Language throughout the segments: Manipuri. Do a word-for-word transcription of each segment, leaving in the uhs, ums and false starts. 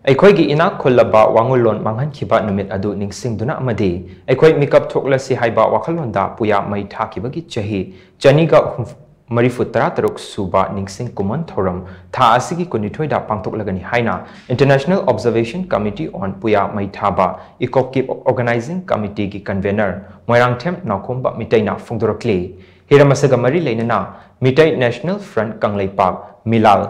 ꯑꯩꯈꯣꯏꯒꯤ ꯏꯅꯥꯛ ꯈꯨꯜꯂꯕ ꯋꯥꯉꯨꯜꯂꯣꯟ ꯃꯥꯡꯍꯟꯈꯤꯕ ꯅꯨꯃꯤꯠ ꯑꯗꯨ ꯅꯤꯡꯁꯤꯡꯗꯨꯅ ꯑꯃꯗꯤ ꯑꯩꯈꯣꯏ ꯃꯤꯀꯞ ꯊꯣꯛꯂꯁꯤ ꯍꯥꯏꯕ ꯋꯥꯈꯜꯂꯣꯟꯗ ꯄꯨꯌꯥ ꯃꯩ ꯊꯥꯈꯤꯕꯒꯤ ꯆꯍꯤ ꯆꯅꯤꯒ ꯃꯔꯤꯐꯨ ꯇꯔꯥ ꯇꯔꯨꯛ ꯁꯨꯕ ꯅꯤꯡꯁꯤꯡ ꯀꯨꯝꯑꯣꯟ ꯊꯧꯔꯝ ꯊꯥ ꯑꯁꯤꯒꯤ ꯀꯨꯟꯅꯤꯊꯣꯏꯗ ꯄꯥꯡꯊꯣꯛꯂꯒꯅꯤ ꯍꯥꯏꯅ International Observation Committee on ꯄꯨꯌꯥ ꯃꯩ ꯊꯥꯕ, ꯏꯀꯣꯞꯀꯤ Organizing Committeeꯒꯤ Convener ꯃꯣꯏꯔꯥꯡꯊꯦꯝ ꯅꯥꯎꯈꯣꯝꯕ ꯃꯤꯇꯩꯅ ꯐꯣꯡꯗꯣꯔꯛꯂꯤ꯫ ꯍꯤꯔꯝ ꯑꯁꯤꯒ ꯃꯔꯤ ꯂꯩꯅꯅ ꯃꯤꯇꯩ National Front ꯀꯪꯂꯩꯄꯥꯛ, ꯃꯤꯂꯥꯜ,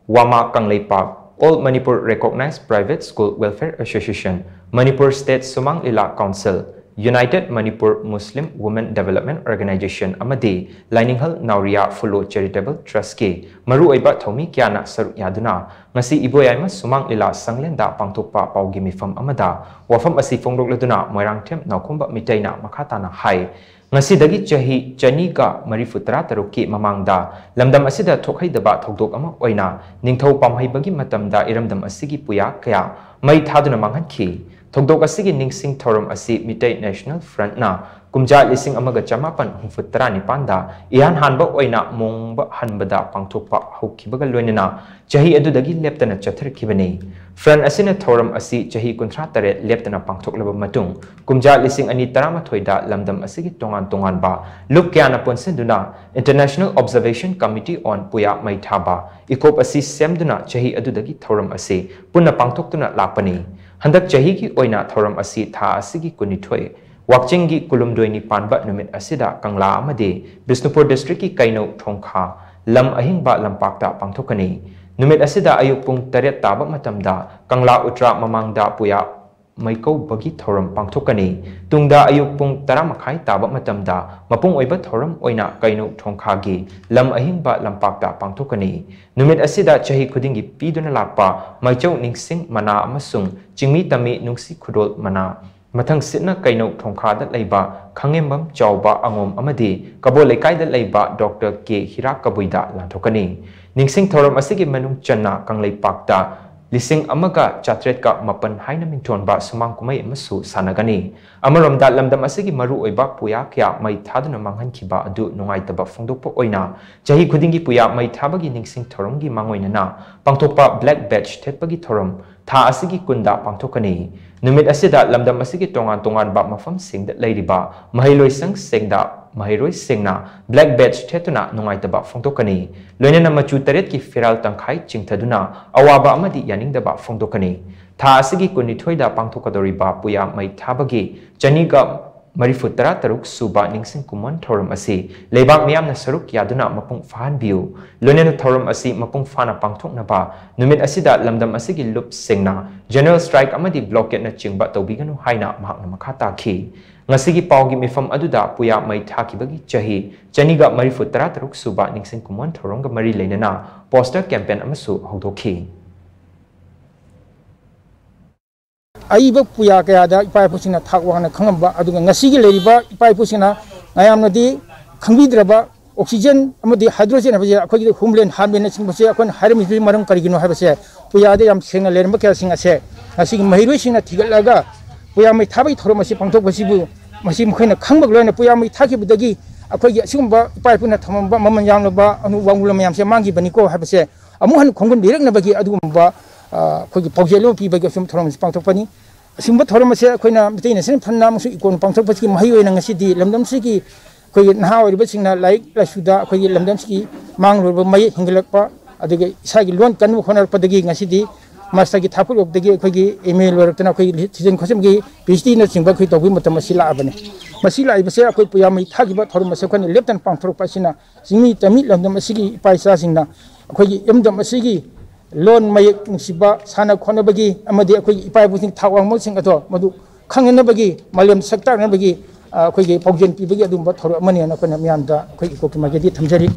ꯋꯥꯃꯥ Kangleipak, All Manipur Recognized Private School Welfare Association, Manipur State ꯁꯨꯃꯥꯡ ꯂꯤꯂꯥ Council, United Manipur Muslim Women Development Organization ꯑꯃꯗꯤ ꯂꯥꯏꯅꯤꯡꯍꯜ ꯅꯥꯎꯔꯤꯌꯥ ꯐꯨꯂꯣ Charitable Trustꯀꯤ ꯃꯔꯨꯑꯣꯏꯕ ꯊꯧꯃꯤ ꯀꯌꯥꯅ ꯁꯔꯨꯛ ꯌꯥꯗꯨꯅ ꯉꯁꯤ ꯏꯕꯣꯌꯥꯏꯃ ꯁꯨꯃꯥꯡ ꯂꯤꯂꯥ ꯁꯪꯂꯦꯟꯗ ꯄꯥꯡꯊꯣꯛꯄ ꯄꯥꯎꯒꯤ ꯃꯤꯐꯝ ꯑꯃꯗ ꯋꯥꯐꯝ ꯑꯁꯤ ꯐꯣꯡꯗꯣꯛꯂꯗꯨꯅ ꯃꯣꯏꯔꯥꯡꯊꯦꯝ ꯅꯥꯎꯈꯣꯝꯕ ꯃꯤꯇꯩꯅ ꯃꯈꯥ ꯇꯥꯅ ꯍꯥꯏ, ꯉꯁꯤꯗꯒꯤ ꯆꯍꯤ ꯆꯅꯤꯒ ꯃꯔꯤꯐꯨ ꯇꯔꯥ ꯇꯔꯨꯛꯀꯤ ꯃꯃꯥꯡꯗ ꯂꯝꯗꯝ ꯑꯁꯤꯗ ꯊꯣꯛꯍꯩꯗꯕ ꯊꯧꯗꯣꯛ ꯑꯃ ꯑꯣꯏꯅ ꯅꯤꯡꯊꯧ ꯄꯥꯝꯍꯩꯕꯒꯤ ꯃꯇꯝꯗ ꯏꯔꯝꯗꯝ ꯑꯁꯤꯒꯤ ꯄꯨꯌꯥ ꯀꯌꯥ ꯃꯩ ꯊꯥꯗꯨꯅ ꯃꯥꯡꯍꯟꯈꯤ꯫ ꯊꯧꯗꯣꯛ ꯑꯁꯤꯒꯤ ꯅꯤꯡꯁꯤꯡ ꯊꯧꯔꯝ ꯑꯁꯤ ꯃꯤꯇꯩ National Frontꯅ ꯀꯨꯝꯖꯥ ꯂꯤꯁꯤꯡ ꯑꯃꯒ ꯆꯃꯥꯄꯟ ꯍꯨꯝꯐꯨ ꯇꯔꯥ ꯅꯤꯄꯥꯟꯗ ꯏꯍꯥꯟ ꯍꯥꯟꯕ ꯑꯣꯏꯅ ꯃꯣꯡꯕ ꯍꯟꯕꯗ ꯄꯥꯡꯊꯣꯛꯄ ꯍꯧꯈꯤꯕꯒ ꯂꯣꯏꯅꯅ ꯆꯍꯤ ꯑꯗꯨꯗꯒꯤ ꯂꯦꯞꯇꯅ ꯆꯠꯊꯔꯛꯈꯤꯕꯅꯤ꯫ Front ꯑꯁꯤꯅ ꯊꯧꯔꯝ ꯑꯁꯤ ꯆꯍꯤ ꯀꯨꯟꯊ꯭ꯔꯥ ꯇꯔꯦꯠ ꯂꯦꯞꯇꯅ ꯄꯥꯡꯊꯣꯛꯂꯕ ꯃꯇꯨꯡ, ꯀꯨꯝꯖꯥ ꯂꯤꯁꯤꯡ ꯑꯅꯤ ꯇꯔꯥꯃꯥꯊꯣꯏꯗ ꯂꯝꯗꯝ ꯑꯁꯤꯒꯤ ꯇꯣꯉꯥꯟ ꯇꯣꯉꯥꯟꯕ ꯂꯨꯞ ꯀꯌꯥꯅ ꯄꯨꯟꯁꯤꯟꯗꯨꯅ International Observation Committee on ꯄꯨꯌꯥ ꯃꯩ ꯊꯥꯕ, ꯏꯀꯣꯞ ꯑꯁꯤ ꯁꯦꯝꯗꯨꯅ ꯆꯍꯤ ꯑꯗꯨꯗꯒꯤ ꯊꯧꯔꯝ ꯑꯁꯤ ꯄꯨꯟꯅ ꯄꯥꯡꯊꯣꯛꯇꯨꯅ ꯂꯥꯛꯄꯅꯤ꯫ ꯍꯟꯗꯛ ꯆꯍꯤꯒꯤ ꯑꯣꯏꯅ ꯊꯧꯔꯝ ꯑꯁꯤ ꯊꯥ ꯑꯁꯤꯒꯤ ꯀꯨꯟꯅꯤꯊꯣꯏ, ꯋꯥꯛꯆꯤꯡꯒꯤ ꯀꯨꯂꯨꯝꯗꯣꯏꯅꯤ ꯄꯥꯟꯕ ꯅꯨꯃꯤꯠ ꯑꯁꯤꯗ ꯀꯪꯂꯥ ꯑꯃꯗꯤ ꯕꯤꯁꯅꯨꯄꯨꯔ districtꯀꯤ ꯀꯩꯅꯧ ꯊꯣꯡꯈꯥ ꯂꯝ ꯑꯍꯤꯡꯕ ꯂꯝꯄꯥꯛꯇ ꯄꯥꯡꯊꯣꯛꯀꯅꯤ꯫ ꯅꯨꯃꯤꯠ ꯑꯁꯤꯗ ꯑꯌꯨꯛ ꯄꯨꯡ ꯇꯔꯦꯠ ꯇꯥꯕ ꯃꯇꯝꯗ ꯀꯪꯂꯥ ꯎꯇ꯭ꯔꯥ ꯃꯃꯥꯡꯗ ꯄꯨꯌꯥ ꯃꯩꯀꯧꯕꯒꯤ ꯊꯧꯔꯝ ꯄꯥꯡꯊꯣꯛꯀꯅꯤ꯫ ꯇꯨꯡꯗ ꯑꯌꯨꯛ ꯄꯨꯡ ꯇꯔꯥ ꯃꯈꯥꯏ ꯇꯥꯕ ꯃꯇꯝꯗ ꯃꯄꯨꯡ ꯑꯣꯏꯕ ꯊꯧꯔꯝ ꯑꯣꯏꯅ ꯀꯩꯅꯧ ꯊꯣꯡꯈꯥꯒꯤ ꯂꯝ ꯑꯍꯤꯡꯕ ꯂꯝꯄꯥꯛꯇ ꯄꯥꯡꯊꯣꯛꯀꯅꯤ꯫ ꯅꯨꯃꯤꯠ ꯑꯁꯤꯗ ꯆꯍꯤ ꯈꯨꯗꯤꯡꯒꯤ ꯄꯤꯗꯨꯅ ꯂꯥꯛꯄ ꯃꯩꯆꯧ ꯅꯤꯡꯁꯤꯡ ꯃꯅꯥ ꯑꯃꯁꯨꯡ ꯆꯤꯡꯃꯤ ꯇꯝꯃꯤ ꯅꯨꯡꯁꯤ ꯈꯨꯗꯣꯜ ꯃꯅꯥ ꯃꯊꯪꯁꯤꯠꯅ ꯀꯩꯅꯧ ꯊꯣꯡꯈꯥꯗ ꯂꯩꯕ ꯈꯥꯉꯦꯝꯕꯝ ꯆꯥꯎꯕ ꯑꯉꯣꯝ ꯑꯃꯗꯤ ꯀꯕꯣ ꯂꯩꯀꯥꯏꯗ ꯂꯩꯕ ꯗꯣꯛꯇꯔ ꯀꯦ ꯍꯤꯔꯥ ꯀꯕꯨꯏꯗ ꯂꯥꯟꯊꯣꯛꯀꯅꯤ꯫ ꯅꯤꯡꯁꯤꯡ ꯊꯧꯔꯝ ꯑꯁꯤꯒꯤ ꯃꯅꯨꯡ ꯆꯟꯅ ꯀꯪꯂꯩꯄꯥꯛꯇ ꯂꯤꯁꯤꯡ ꯑꯃꯒ ꯆꯥꯇ꯭ꯔꯦꯠꯀ ꯃꯥꯄꯟ ꯍꯥꯏꯅ ꯃꯤꯡꯊꯣꯟꯕ ꯁꯨꯃꯥꯡ ꯀꯨꯝꯍꯩ ꯑꯃꯁꯨ ꯁꯥꯟꯅꯒꯅꯤ꯫ ꯑꯃꯔꯣꯝꯗ, ꯂꯝꯗꯝ ꯑꯁꯤꯒꯤ ꯃꯔꯨꯑꯣꯏꯕ ꯄꯨꯌꯥ ꯀꯌꯥ ꯃꯩ ꯊꯥꯗꯨꯅ ꯃꯥꯡꯍꯟꯈꯤꯕ ꯑꯗꯨ ꯅꯨꯡꯉꯥꯏꯇꯕ ꯐꯣꯡꯗꯣꯛꯄ ꯑꯣꯏꯅ ꯆꯍꯤ ꯈꯨꯗꯤꯡꯒꯤ ꯄꯨꯌꯥ ꯃꯩ ꯊꯥꯕꯒꯤ ꯅꯤꯡꯁꯤꯡ ꯊꯧꯔꯝꯒꯤ ꯃꯥꯡꯑꯣꯏꯅꯅ ꯄꯥꯡꯊꯣꯛꯄ Black Badge ꯊꯦꯠꯄꯒꯤ ꯊꯧꯔꯝ ꯊꯥ ꯑꯁꯤꯒꯤ ꯀꯨꯟꯗ ꯄꯥꯡꯊꯣꯛꯀꯅꯤ꯫ ꯅꯨꯃꯤꯠ ꯑꯁꯤꯗ ꯂꯝꯗꯝ ꯑꯁꯤꯒꯤ ꯇꯣꯉꯥꯟ ꯇꯣꯉꯥꯟꯕ ꯃꯐꯝꯁꯤꯡꯗ ꯂꯩꯔꯤꯕ ꯃꯍꯩꯂꯣꯏꯁꯪꯁꯤꯡꯗ ꯃꯍꯩꯔꯣꯏꯁꯤꯡꯅ Black Badge ꯊꯦꯠꯇꯨꯅ ꯅꯨꯡꯉꯥꯏꯇꯕ ꯐꯣꯡꯗꯣꯛꯀꯅꯤ꯫ ꯂꯣꯏꯅꯅ ꯃꯆꯨ ꯇꯔꯦꯠꯀꯤ ꯐꯤꯔꯥꯜ ꯇꯪꯈꯥꯏ ꯆꯤꯡꯊꯗꯨꯅ ꯑꯋꯥꯕ ꯑꯃꯗꯤ ꯌꯥꯅꯤꯡꯗꯕ ꯐꯣꯡꯗꯣꯛꯀꯅꯤ꯫ ꯊꯥ ꯑꯁꯤꯒꯤ ꯀꯨꯟꯅꯤꯊꯣꯏꯗ ꯄꯥꯡꯊꯣꯛꯀꯗꯧꯔꯤꯕ ꯄꯨꯌꯥ ꯃꯩ ꯊꯥꯕꯒꯤ ꯆꯅꯤꯒ ꯃꯔꯤꯐꯨ ꯇꯔꯥ ꯇꯔꯨꯛ ꯁꯨꯕ ꯅꯤꯡꯁꯤꯡ ꯀꯨꯝꯑꯣꯟ ꯊꯧꯔꯝ ꯑꯁꯤ ꯂꯩꯕꯥꯛ ꯃꯤꯌꯥꯝꯅ ꯁꯔꯨꯛ ꯌꯥꯗꯨꯅ ꯃꯄꯨꯡ ꯐꯥꯍꯟꯕꯤꯌꯨ꯫ ꯂꯣꯏꯅꯅ ꯊꯧꯔꯝ ꯑꯁꯤ ꯃꯄꯨꯡ ꯐꯥꯅ ꯄꯥꯡꯊꯣꯛꯅꯕ ꯅꯨꯃꯤꯠ ꯑꯁꯤꯗ ꯂꯝꯗꯝ ꯑꯁꯤꯒꯤ ꯂꯨꯞꯁꯤꯡꯅ General Strike ꯑꯃꯗꯤ Blockade ꯅꯆꯤꯡꯕ ꯇꯧꯕꯤꯒꯅꯨ ꯍꯥꯏꯅ ꯃꯍꯥꯛꯅ ꯃꯈꯥ ꯇꯥꯈꯤ꯫ ꯉꯁꯤꯒꯤ ꯄꯥꯎꯒꯤ ꯃꯤꯐꯝ ꯑꯗꯨꯗ ꯄꯨꯌꯥ ꯃꯩ ꯊꯥꯈꯤꯕꯒꯤ ꯆꯍꯤ ꯆꯅꯤꯒ ꯃꯔꯤꯐꯨ ꯇꯔꯥ ꯇꯔꯨꯛ ꯁꯨꯕ ꯅꯤꯡꯁꯤꯡ ꯀꯨꯝꯑꯣꯟ ꯊꯧꯔꯝꯒ ꯃꯔꯤ ꯂꯩꯅꯅ poster campaign ꯑꯃꯁꯨ ꯍꯧꯗꯣꯛꯈꯤ꯫ ꯑꯏꯕ ꯄꯨꯌꯥ ꯀꯌꯥꯗ ꯏꯄꯥ ꯏꯄꯨꯁꯤꯡꯅ ꯊꯥꯛ ꯋꯥꯡꯅ ꯈꯪꯂꯝꯕ, ꯑꯗꯨꯒ ꯉꯁꯤꯒꯤ ꯂꯩꯔꯤꯕ ꯏꯄꯥ ꯏꯄꯨꯁꯤꯡꯅ ꯃꯌꯥꯝꯅꯗꯤ ꯈꯪꯕꯤꯗ꯭ꯔꯕ oxygen ꯑꯃꯗꯤ hydrogen ꯍꯥꯏꯕꯁꯦ ꯑꯩꯈꯣꯏꯒꯤ homeland, homelandꯅꯆꯤꯡꯕꯁꯦ ꯑꯩꯈꯣꯏꯅ ꯍꯥꯏꯔꯝꯃꯤꯕꯒꯤ ꯃꯔꯝ ꯀꯔꯤꯒꯤꯅꯣ ꯍꯥꯏꯕꯁꯦ, ꯄꯨꯌꯥꯗ ꯌꯥꯝ ꯁꯦꯡꯅ ꯂꯩꯔꯝꯕ ꯀꯌꯥꯁꯤꯡ ꯑꯁꯦ ꯉꯁꯤꯒꯤ ꯃꯍꯩꯔꯣꯏꯁꯤꯡꯅ ꯊꯤꯒꯠꯂꯒ ꯄꯨꯌꯥ ꯃꯩ ꯊꯥꯕꯒꯤ ꯊꯧꯔꯝ ꯑꯁꯤ ꯄꯥꯡꯊꯣꯛꯄꯁꯤꯕꯨ, ꯃꯁꯤ ꯃꯈꯣꯏꯅ ꯈꯪꯕꯒ ꯂꯣꯏꯅꯅ ꯄꯨꯌꯥ ꯃꯩ ꯊꯥꯈꯤꯕꯗꯒꯤ ꯑꯩꯈꯣꯏꯒꯤ ꯑꯁꯤꯒꯨꯝꯕ ꯏꯄꯥ ꯏꯄꯨꯅ ꯊꯝꯃꯝꯕ ꯃꯃꯜ ꯌꯥꯝꯂꯕ ꯑꯅꯨ ꯋꯥꯡꯒꯨꯂ ꯃꯌꯥꯝꯁꯦ ꯃꯥꯡꯈꯤꯕꯅꯤꯀꯣ ꯍꯥꯏꯕꯁꯦ ꯑꯃꯨꯛ ꯍꯟꯅ ꯈꯣꯡꯒꯨꯟꯕꯤꯔꯛꯅꯕꯒꯤ ꯑꯗꯨꯒꯨꯝꯕ, ꯑ, ꯑꯩꯈꯣꯏꯒꯤ ꯄꯥꯎꯖꯦꯜ ꯑꯃ ꯄꯤꯕꯒꯤ ꯑꯁꯨꯝ ꯊꯧꯔꯝ ꯑꯁꯤ ꯄꯥꯡꯊꯣꯛꯄꯅꯤ꯫ ꯑꯁꯤꯒꯨꯝꯕ ꯊꯧꯔꯝ ꯑꯁꯦ ꯑꯩꯈꯣꯏꯅ ꯃꯩꯇꯩ National Fund ꯑꯃꯁꯨꯡ ꯏꯀꯣꯟ ꯄꯥꯡꯊꯣꯛꯄꯁꯤꯒꯤ ꯃꯍꯩ ꯑꯣꯏꯅ ꯉꯁꯤꯗꯤ ꯂꯝꯗꯝꯁꯤꯒꯤ ꯑꯩꯈꯣꯏꯒꯤ ꯅꯍꯥ ꯑꯣꯏꯔꯤꯕꯁꯤꯡꯅ ꯂꯥꯏꯔꯤꯛ ꯂꯥꯏꯁꯨꯗ ꯑꯩꯈꯣꯏꯒꯤ ꯂꯝꯗꯝꯁꯤꯒꯤ ꯃꯥꯡꯂꯣꯏꯔꯕ ꯃꯌꯦꯛ ꯍꯦꯟꯒꯠꯂꯛꯄ, ꯑꯗꯒꯤ ꯏꯁꯥꯒꯤ ꯂꯣꯟ ꯀꯟꯅꯕ ꯍꯣꯠꯅꯔꯛꯄꯗꯒꯤ ꯉꯁꯤꯗꯤ masterꯒꯤ ꯊꯥꯛꯄ ꯂꯣꯏꯔꯛꯄꯗꯒꯤ ꯑꯩꯈꯣꯏꯒꯤ M A ꯂꯣꯏꯔꯛꯇꯅ ꯑꯩꯈꯣꯏꯒꯤ ꯊꯤꯖꯤꯟ ꯈꯣꯠꯆꯤꯟꯕꯒꯤ PhDꯅꯆꯤꯡꯕ ꯑꯩꯈꯣꯏ ꯇꯧꯕꯒꯤ ꯃꯇꯝ ꯑꯁꯤ ꯂꯥꯛꯑꯕꯅꯤ꯫ ꯃꯁꯤ ꯂꯥꯛꯏꯕꯁꯦ ꯑꯩꯈꯣꯏ ꯄꯨꯌꯥ ꯃꯩ ꯊꯥꯈꯤꯕ ꯊꯧꯔꯝ ꯑꯁꯦ ꯑꯩꯈꯣꯏꯅ ꯂꯦꯞꯇꯅ ꯄꯥꯡꯊꯣꯔꯛꯄ ꯑꯁꯤꯅ ꯆꯤꯡꯃꯤ ꯇꯝꯃꯤ ꯂꯝꯗꯝ ꯑꯁꯤꯒꯤ ꯏꯄꯥ ꯏꯆꯥꯁꯤꯡꯅ ꯑꯩꯈꯣꯏꯒꯤ ꯏꯔꯝꯗꯝ ꯑꯁꯤꯒꯤ ꯂꯣꯟ ꯃꯌꯦꯛ ꯅꯨꯡꯁꯤꯕ, ꯁꯥꯟꯅ ꯈꯣꯠꯅꯕꯒꯤ ꯑꯃꯗꯤ ꯑꯩꯈꯣꯏꯒꯤ ꯏꯄꯥ ꯏꯄꯨꯁꯤꯡ ꯊꯥꯛ ꯋꯥꯡꯕꯁꯤꯡ ꯑꯗꯣ ꯃꯗꯨ ꯈꯪꯅꯅꯕꯒꯤ, ꯃꯥꯂꯦꯝ ꯁꯛ ꯇꯥꯛꯅꯕꯒꯤ, ꯑ, ꯑꯩꯈꯣꯏꯒꯤ ꯄꯥꯎꯖꯦꯜ ꯄꯤꯕꯒꯤ ꯑꯗꯨꯒꯨꯝꯕ ꯊꯧꯔꯝ ꯑꯃꯅꯦꯅ ꯑꯩꯈꯣꯏꯅ ꯃꯤꯌꯥꯝꯗ ꯑꯩꯈꯣꯏ ꯏꯀꯣꯛꯀꯤ ꯃꯥꯏꯀꯩꯗꯒꯤ ꯊꯝꯖꯔꯤ꯫